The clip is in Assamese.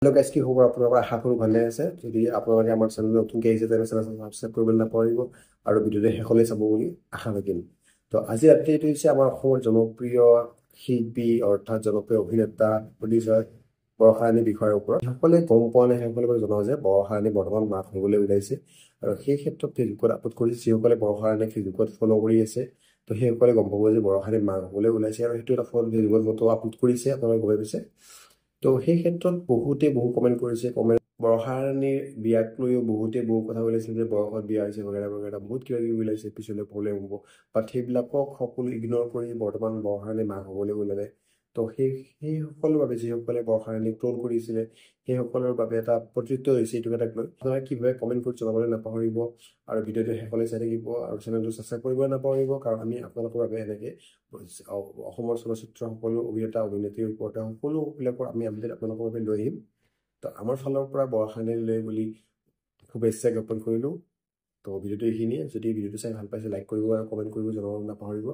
হেল্ল' গাইজ, কি খবৰ আপোনালোকৰ? আশা কৰোঁ ভালে আছে। যদি আপোনালোকে আমাৰ চেনেল নতুনকৈ আহিছে, তেনে চেনেল ছাবস্ক্ৰাইব কৰিবলৈ নাপাহৰিব আৰু ভিডিঅ'টো শেষলৈ চাব বুলি আশা থাকিল। তো আজিৰ আপডেট হৈছে আমাৰ অসমৰ জনপ্ৰিয় শিল্পী অৰ্থাৎ জনপ্ৰিয় অভিনেতা, প্ৰডিউচাৰ বৰষাৰাণী বিষয়ৰ ওপৰত। যিসকলে গম পোৱা নাই, সেইসকলে বাৰু জনাওঁ যে বৰষাৰাণী বৰ্তমান মাক হ'বলৈ ওলাইছে আৰু সেই ক্ষেত্ৰত ফেচবুকত আপলোড কৰিছে। যিসকলে বৰষাৰাণীক ফেচবুকত ফ'ল' কৰি আছে, তো সেইসকলে গম পাব যে বৰষাৰাণী মাক হ'বলৈ ওলাইছে আৰু সেইটো এটা ফেচবুকত ফটো আপলোড কৰিছে, আপোনালোকে গম পাইছে। তো সেই ক্ষেত্ৰত বহুতে বহু কমেণ্ট কৰিছে। কমেণ্ট বৰষাৰাণীৰ বিয়াক লৈও বহুতে বহু কথা ওলাইছিল যে বয়সত বিয়া হৈছে বগেৰা বগেৰা, বহুত কিবা কিবি ওলাইছে, পিছলৈ প্ৰব্লেম হ'ব। বাট সেইবিলাকক সকলো ইগন'ৰ কৰি বৰ্তমান বৰষাৰাণী মাক হ'বলৈ ওলালে। তো সেইসকলৰ বাবে, যিসকলে বৰষাৰাণীক ট্ৰল কৰিছিলে, সেইসকলৰ বাবে এটা প্ৰত্যুত্তৰ হৈছে এইটো কথাক লৈ। আপোনালোকে কি ভাবে কমেণ্ট কৰি জনাবলৈ নাপাহৰিব আৰু ভিডিঅ'টো শেষলৈ চাই থাকিব আৰু চেনেলটো ছাবস্ক্ৰাইব কৰিব নাপাহৰিব, কাৰণ আমি আপোনালোকৰ বাবে এনেকৈ অসমৰ চলচ্চিত্ৰ সকলো অভিনেতা অভিনেত্ৰীৰ ওপৰতে সকলোবিলাকৰ আমি আপডেট আপোনালোকৰ বাবে লৈ আহিম। তো আমাৰ ফালৰ পৰা বৰষাৰাণীলৈ বুলি শুভেচ্ছা জ্ঞাপন কৰিলোঁ। তো ভিডিঅ'টো এইখিনিয়ে। যদি ভিডিঅ'টো চাই ভাল পাইছে, লাইক কৰিব আৰু কমেণ্ট কৰিব জনাব নাপাহৰিব।